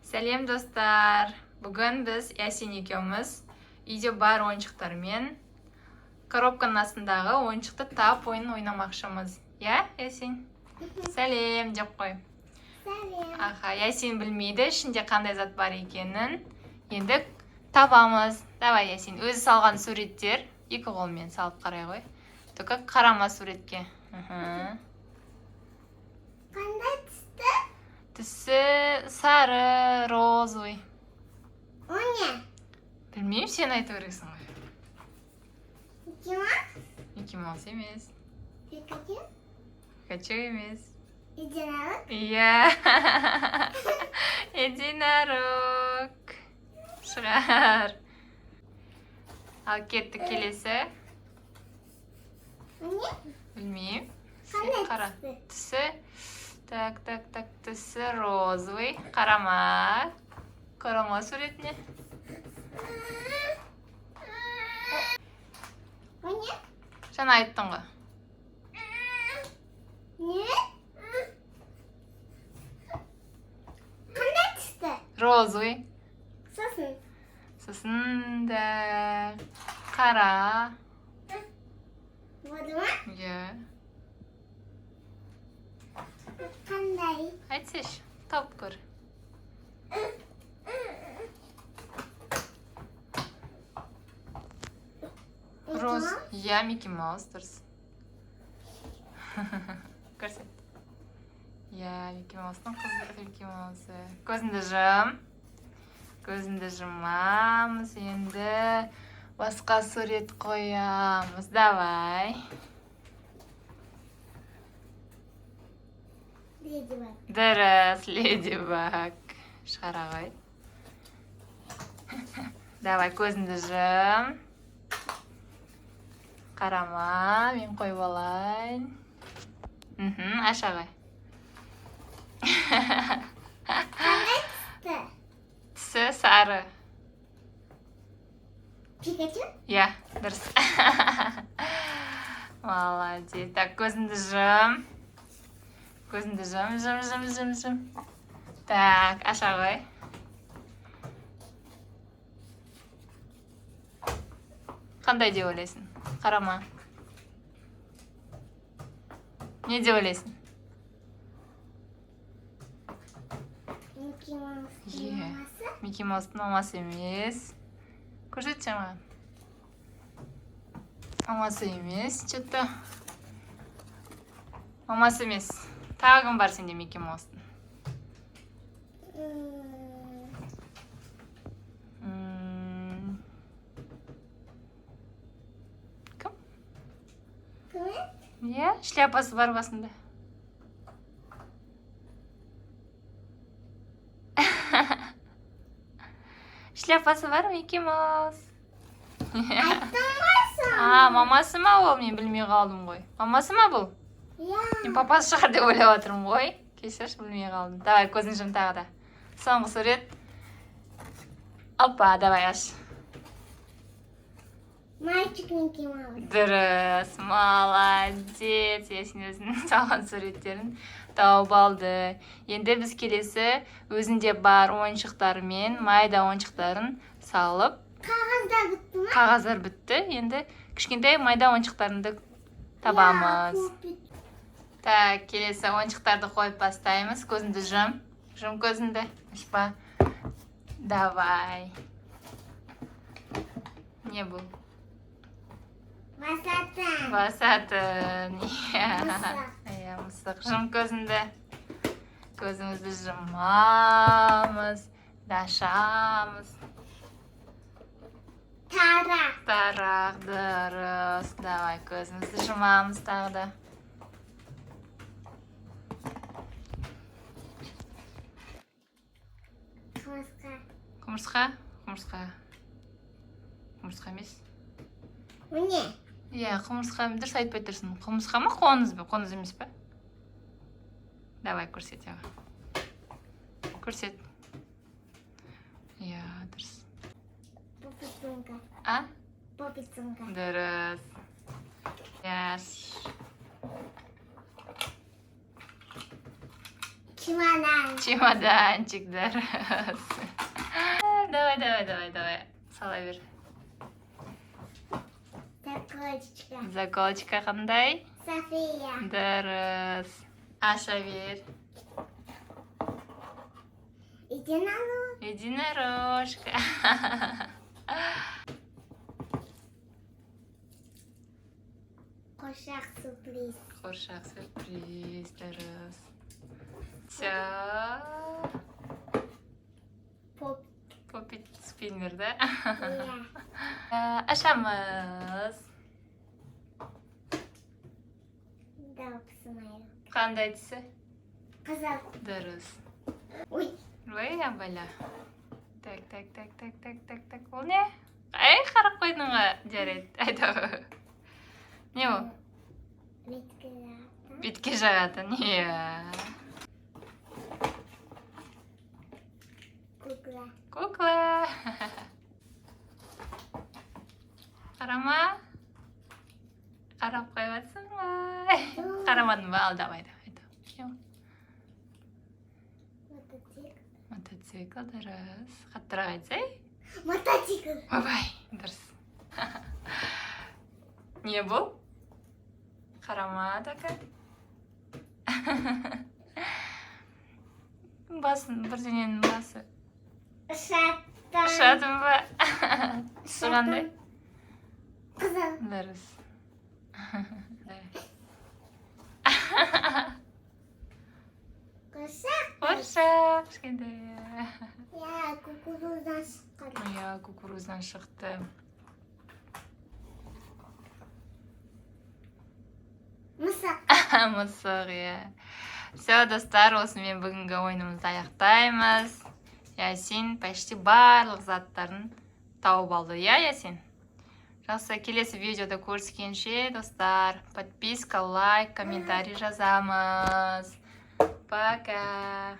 Сәлем, достар! Бүгін біз Ясин екеуміз үйде бар ойыншықтармен коробканың астындағы ойыншықты тап ойынын ойнамақшымыз. Иә, Ясин? Сәлем деп қой. Сәлем. Аха, Ясин білмейді ішінде қандай зат бар екенін. Енді табамыз. Давай, Ясин, өзі салған суреттер екі қолмен салып қарай ғой. Только қарама суретке. Мхм. Қандай түсті? Түсі сары, розовый. О не? Білмеймін, сен айту керексің ғой. Микки Маус? Микки Маус емес. Пикачу? Пикачу емес. Единорог? Иә. Единорог. Шығар. Ал кеттік келесі. О не? Білмеймін. Сен Қандай қара. түсті? Түсі. Так, так, так, түсі розовый. Қарама. Қарама суретіне. О не? Жаңа айттың ғой. Не? Қандай түсті? Розовый. Сосын. Сосын да қара. Болды ма? Иә. Қандай? Айтсайшы, тауып көр. Микки Роз. Маус? Иә, Микки Маус дұрыс. Көрсет. Иә, Микки Маустың қызы Микки Маусы. Көзіңді жұм. Көзіңді жұмамыз. Енді басқа сурет қоямыз. Давай. Леди Баг. Дұрыс, Леди Баг. Шығара ғой. Давай, көзіңді жұм. Қарама, мен қойып алайын. Мхм, аша ғой. Қандай түсті? Түсі сары. Пикачу? Иә, дұрыс. Молодец. Так, көзіңді жұм. Көзіңді жұм, жұм, жұм, жұм, жұм. Так, аша ғой. Қандай деп ойлайсың? Қарама. Не деп ойлайсың? Микки Маустың Иә. мамасы? Микки Маустың мамасы емес. Көрсетші маған. Мамасы емес, что-то. Мамасы емес. Тағы кім бар сенде Микки Маустың? М, Кім? Кім? Иә, шляпасы бар басында. Шляпасы бар Микки Маус. Айттым ғой соны. А, мамасы ма ол? Мен білмей қалдым ғой. Мамасы ма бұл? Иә. Мен папасы шығар деп ойлап жатырмын ғой. Кешірші, білмей қалдым. Давай, көзін жұм тағы да. Соңғы сурет. Опа, давай аш. Мальчик Микки Маус. Дұрыс, молодец. Ясин өзінің салған суреттерін тауып алды. Енді біз келесі өзінде бар ойыншықтармен майда ойыншықтарын салып, Қағаздар бітті ма? Қағаздар бітті. Енді кішкентай майда ойыншықтарыңды табамыз. Иә, көп бітті. Так, келесі ойыншықтарды қойып бастаймыз. Көзіңді жұм. Жұм көзіңді. Ашпа. Давай. Не бұл? Басатын. Басатын. Иә. Мысық. Иә, мысық. Жұм көзіңді. Көзімізді жұмамыз. Ашамыз. Тарақ. Тарақ, дұрыс. Давай, көзімізді жұмамыз тағы да. Құмырсқа. Құмырсқа? Құмырсқа. Құмырсқа емес. Міне. Иә, құмырсқа, дұрыс айтпай тұрсың. Құмырсқа ма, қоңыз ба? Қоңыз емес па? Давай, көрсет аға. Көрсет. Иә, дұрыс. Пупицунка. А? Пупицунка. Дұрыс. Иә. Чемодан. Чемоданчик, дұрыс. Давай, давай, давай, давай. Сала бер. Заколочка. Заколочка қандай? София. Дұрыс. Аша бер. Единорог. Единорожка. Қуыршақ сюрприз. Қуыршақ сюрприз, дұрыс. Все. Поп. Попит спиннер, да? Иә. Ашамыз. Дауысымай. Қандай түсі? Қызыл. Дұрыс. Ой. Ой, абала. Так, так, так, так, так, так, так. Ол не? Ай, қарап қойдың ғой. Жарайды, айта ғой. Не ол? Бетке жағатын. Бетке жағатын, иә. Кукла. Кукла. Қарама. Қарап қойып жатсың ғой. Қарамадың ба? Ал, давай, давай. Не ол? Мотоцикл. Мотоцикл, дұрыс. Қаттырақ айтсай. Мотоцикл. Ойбай, дұрыс. Не бұл? Қарама така. Басын, бірдеңенің басы. Ұшатын. Ұшатын ба? Түсі қандай? Қызыл. Дұрыс. Қуыршақ. Қуыршақ, кішкентай. Иә, кукуруздан шыққан. Иә, кукуруздан шықты. Мысық. Мысық, иә. Все, достар, осымен бүгінгі ойынымызды аяқтаймыз. Ясин почти барлық заттарын тауып алды, иә, Ясин? Жақсы, келесі видеода көріскенше, достар, подписка, лайк, комментарий жазамыз. Пока.